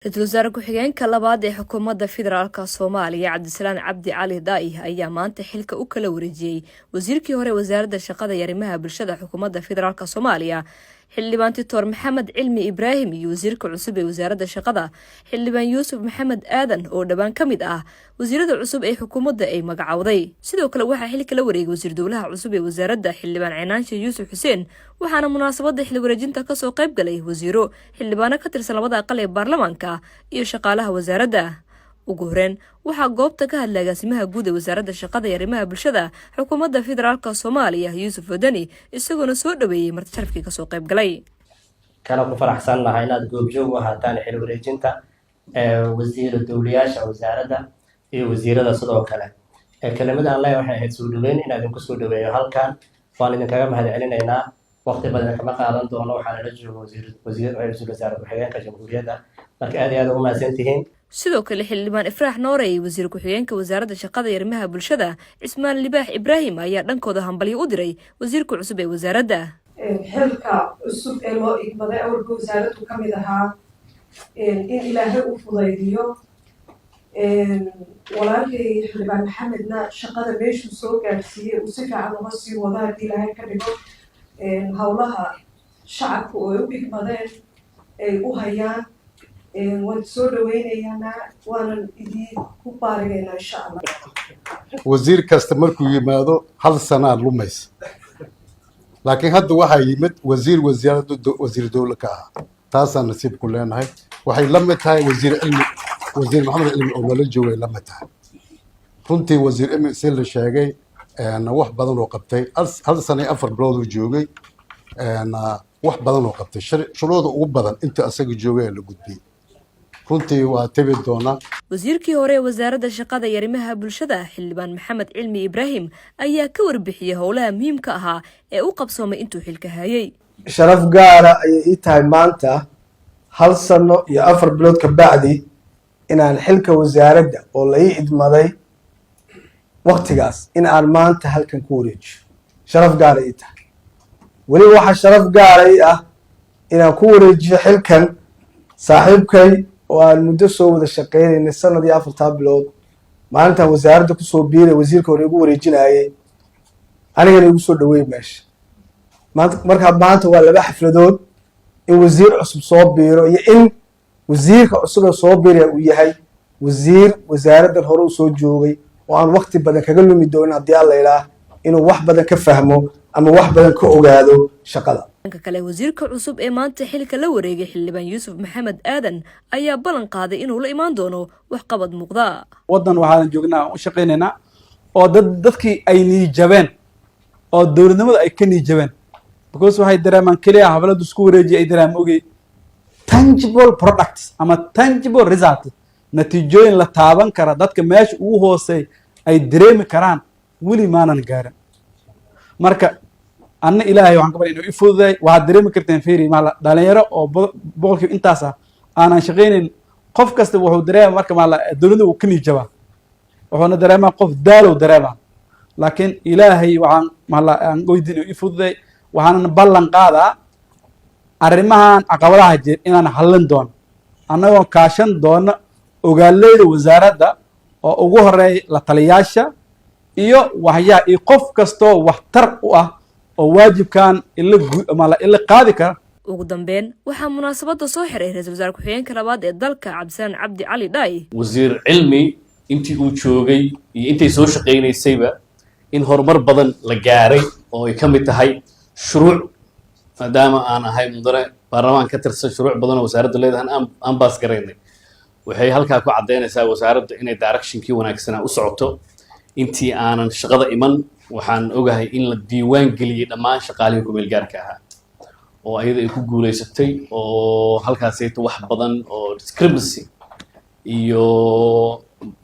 Ra-iisul wasaare ku-xigeenka labaad ee xukuumadda federaalka Soomaaliya, Cabdisalaan Cabdi Cali Daa'i, ayaa maanta xilka u kala wareejiyey wasiirkii hore wasaaradda shaqada iyo arrimaha bulshada xukuumadda federaalka Soomaaliya, Xildhibaan Doctor Maxamed Cilmi Ibraahim, iyo wasiirka cusub ee wasaaradda shaqada, Xildhibaan Yuusuf Maxamed Aadan, oo dhowaan ka mid ah wasiirada cusub ee xukuumadda ay magacowday. Sidoo kale waxaa xilka la wareegay wasiir dowlaha cusub ee wasaaradda, Xildhibaan Cinaanshe Yuusuf Xuseen, waxaana munaasabada xil wareejinta kasoo qayb galay wasiiro, xildhibaano ka tirsan labada aqal ee baarlamaanka iyo shaqaalaha wasaaradda. Ugu horeyn waxaa goobta ka hadlay agaasimaha guud ee wasaaradda shaqada iyo arrimaha bulshada xukuumadda federaalka Soomaaliya, Yuusuf Wadani, isagoona soo dhaweeyey marti sharafkii kasoo qayb galay. Kana ku faraxsan nahay inaad goobjoog u ahaataan xil wareejinta wasiira dowlayaasha wasaaradda iyo wasiirada. Sidoo kale kelimada aan leeyahay waxay ahayd soo dhaweyn, inaan idinku soo dhaweeyo halkan. Waan idinkaga mahad celinaynaa. Waqti badan kama qaadan doono. Waxaa nala jooga wasiir ra-iisul wasaare ku-xigeenka jamhuuriyadda. Marka aad iyo aad ugu mahadsan tihiin. Sidoo kale Xildhibaan Ifraax Noorey, wasiir ku-xigeenka wasaaradda shaqada iyo arrimaha bulshada Cismaan Libaax Ibraahim, ayaa dhankooda hambalyo u diray wasiirka cusub ee wasaaradda. Xilka cusub ee loo igmaday, awalka wasaaraddu ka mid ahaa, in Ilaahay u fudaydiyo. Walaalkay Xildhibaan Maxamedna shaqada meeshuu soo gaadhsiiyey uu si fiican uga sii wado, haddii Ilaahay ka dhigo. Howlaha shacabku oo ay u igmadeen ay u hayaan, waan soo dhaweynayaana, waanan idiin ku baarigaynaa, insha Allah. Wasiir kasta markuu yimaado hal sanaa lumaysa, laakiin hadda waxaa yimid wasiir wasaaradda wasiir dowle ka ahaa. Taasaan nasiib ku leenahay. Waxay la mid tahay Wasiir Cilmi, Wasiir Maxamed Cilmi oo nala joogay la mid tahay. Runtii Wasiir Cilmi, si la sheegay, wax badan oo qabtay. Hal sana iyo 4 bilood uu joogay, wax badan oo qabtay. Shuruucda ugu badan inta asaga joogay la gudbiyey. Runtii waa tebi doonaa. Wasiirkii hore ee wasaaradda shaqada iyo arrimaha bulshada, Xildhibaan Maxamed Cilmi Ibraahim, ayaa ka warbixiyey howlaha muhiimka ahaa ee u qabsoomay intuu xilka hayay. Sharaf gaara ayay ii tahay maanta, hal sano iyo 4 bilood ka bacdi, inaan xilka wasaaradda oo la ii idmaday waktigaas in aan maanta halkan ku wareejiyo. Sharaf gaara ii tahay. Weliba waxaa sharaf gaara ii ah inaan ku wareejiyo xilkan saaxiibkay oo aan muddo soo wada shaqeynaynay, sanad iyo afartaa bilood. Maalintaan wasaaradda kusoo biiray, wasiirka hore igu wareejinayay, anigana igu soo dhaweey meesha maanta. Markaa maanta waa laba xafladood: in wasiir cusub soo biiro iyo in wasiirka cusub ee soo biiraya uu yahay wasiir wasaaraddan hore u soo joogay, oo aan wakti badan kaga lumi doonin, haddii Alla idhaah, inuu wax badan ka fahmo ama wax badan ka ogaado shaqada. Dhanka kale, wasiirka cusub ee maanta xilka la wareegay, Xildhibaan Yuusuf Maxamed Aadan, ayaa ballan qaaday inuu la imaan doono waxqabad muuqda. Waddan waxaanan joognaa u shaqaynaynaa oo dadkii ay niijabeen oo dowladnimada ay ka niijabeen, because waxay dareemaan keliya xafladdu isku wareejiya ay dareemaan ogey tangible products ama tangible result, natiijooyin la taaban kara, dadka meesha ugu hooseey ay dareemi karaan, weli maanan gaarin. Marka anna Ilaahay waxaan ka barya inuu i fududeey. Waxaad dareemi karteen, fiiri, maala dhalinyaro oo 100% intaas ah aanan shaqaynayn. Qof kasta wuxuu dareema marka maala dowladda uu ka niijabaa, wuxuuna dareemaa qof daalow dareemaa. Laakiin Ilaahay waxaan maala aan weydiin inuu i fududeey. Waxaanan ballan qaadaa arrimahan caqabadaha jir inaan hallin doono, annagoo kaashan doono ogaaleyda wasaaradda oo ugu horeeya la taliyaasha iyo waxyaa iyo qof kastoo waxtar u ah oo waajibkan ila qaadi kara. Ugu dambeyn waxaa munaasabadda soo xiray ra-iisul wasaare ku-xigeenka labaad ee dalka, Cabdisalaan Cabdi Cali Dhaay. Wasiir Cilmi intii uu joogay iyo intay soo shaqaynaysayba in horumar badan la gaaray, oo ay ka mid tahay shuruuc, maadaama aan ahay mudane baarlamaan ka tirsan, shuruuc badan oo wasaaraddu leedahay aan pass garaynay. Waxay halkaa ku caddaynaysaa wasaaraddu inay directionkii wanaagsanaa u socoto. Intii aanan shaqada iman, waxaan ogahay in la diiwaan geliyey dhammaan shaqaalihii ku meel gaarka ahaa, oo ayada ay ku guulaysatay, oo halkaasayto wax badan oo discrepancy iyo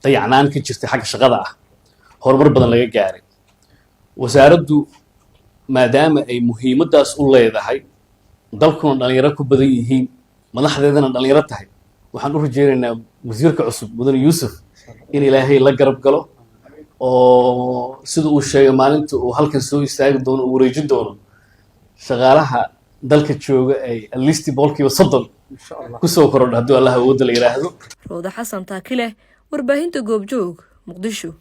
dayacnaan ka jirtay xagga shaqada ah horumar badan laga gaaray. Wasaaraddu maadaama ay muhiimaddaas u leedahay, dalkuna dhalinyaro ku badan yihiin, madaxdeedana dhalinyaro tahay, waxaan u rajeynaynaa wasiirka cusub, mudane Yuusuf, in Ilaahay la garab galo, oo sida uu sheegay maalinta uu halkan soo istaagi doono, uu wareejin doono, shaqaalaha dalka jooga ay at least 30% Kusoo korodha hadduu Allah awoodda la yidhaahdo. Rooda Xasan Taakile, warbaahinta Goobjoog, Muqdisho.